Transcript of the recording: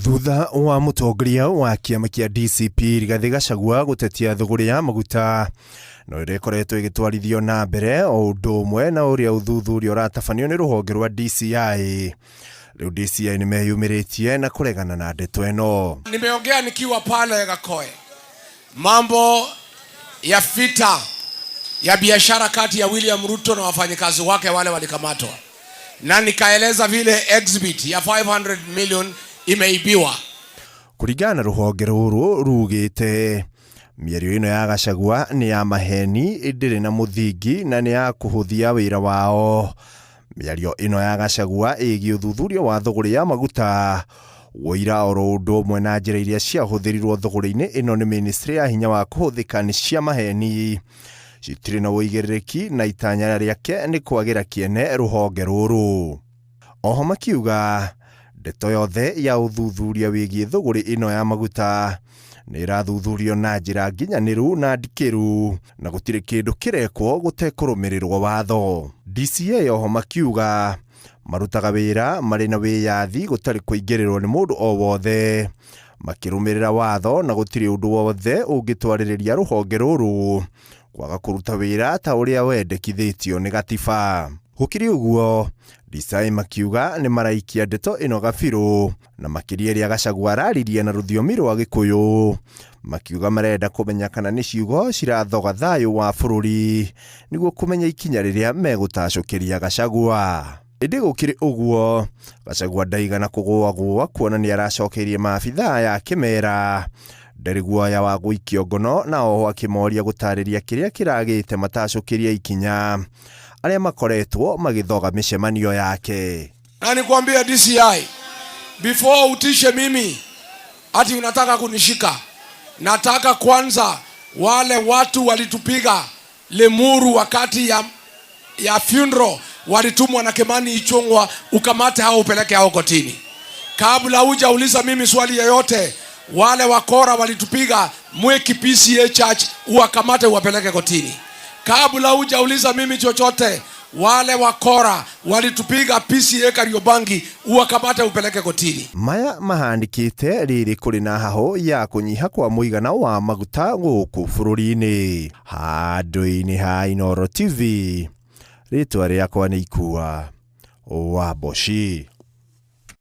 Thutha wa mũtongoria wa kĩama kĩa DCP Rigathĩ Gachagua gũtetia thũgũrĩ ya maguta no ĩrĩa ĩkoretwo ĩgĩtwarithio na mbere o ũndũ ũmwe na ũrĩa ũthuthuria ũratabanio nĩ rũhonge rwa DCI. Rĩu DCI nĩ meyumĩrĩtie na kũregana na ndeto ĩno. Nimeongea nikiwa pale Gakoe, mambo ya vita ya biashara kati ya William Ruto na wafanyikazi wake wale walikamatwa, na nikaeleza vile exhibit ya 500 million imeibiwa. Kũringana na rũhonge rũrũ rugĩte mĩario ĩno ya Gachagua nĩ ya maheni, ndĩrĩ na mũthingi na nĩ ya kũhũthia wĩra wao. Mĩario ĩno ya Gachagua ĩgiĩ ũthuthuria wa thũgũrĩ ya maguta woira oro ũndũ ũmwe na njĩra iria ciahũthĩrirwo thũgũrĩ-inĩ ĩno nĩ ministry ya hinya wa kũhũthĩka nĩ cia maheni, citirĩ na ũigĩrĩrĩki na itanya rĩake nĩ kwagĩra kĩene rũhonge rũrũ. Oho makiuga ndeto yothe ya ũthuthuria wĩgiĩ thũgũrĩ ĩno ya maguta nĩ ĩrathuthurio na njĩra nginyanĩru na ndikĩru na gũtirĩ kĩndũ kĩrekwo gũtekũrũmĩrĩrwo watho. DCA oho makiuga marutaga wĩra marĩ na wĩyathi gũtarĩ kũingĩrĩrwo nĩ mũndũ o wothe, makĩrũmĩrĩra watho na gũtirĩ ũndũ wothe ũngĩtwarĩrĩria rũhonge rũrũ kwaga kũruta wĩra ta ũrĩa wendekithĩtio nĩ gatiba. Gũkĩrĩ ũguo, DCI makiuga nĩ maraikia ndeto ĩno gabirũ na makĩria ĩrĩa Gachagua araririe na rũthiomi rwa Gĩkũyũ, makiuga marenda kũmenya kana nĩ ciugo cirathoga thayũ wa bũrũri nĩguo kũmenya ikinya rĩrĩa megũtacũkĩria Gachagua. Ĩndĩ gũkĩrĩ ũguo, Gachagua ndaigana kũgũagũa kuona nĩ aracokeirie maabithaa ya kĩmera ndarĩ guoya wa gũikio ngono na oho akĩmoria gũtarĩria kĩrĩa kĩragĩte matacũkĩria ikinya arĩa makoretwo magĩthoga mĩcemanio yake. Na nikwambia DCI, before utishe mimi ati unataka kunishika, nataka kwanza wale watu walitupiga Limuru wakati ya funeral walitumwa na Kimani Ichung'wa, ukamate hao upeleke hao kotini. Kabla hujauliza mimi swali yoyote, wale wakora walitupiga Mwiki PCA Church uwakamate uwapeleke kotini. Kabla hujauliza mimi chochote, wale wakora walitupiga PCA Kariobangi uwakamate upeleke kotini. Maya mahandĩkĩte rĩrĩ kũrĩ na hahũ ya kũnyiha kwa mũigana wa maguta gũkũ bũrũri-inĩ. Handũ-inĩ ha Inooro TV, rĩtwa rĩakwa nĩ Ikua wa Mboci.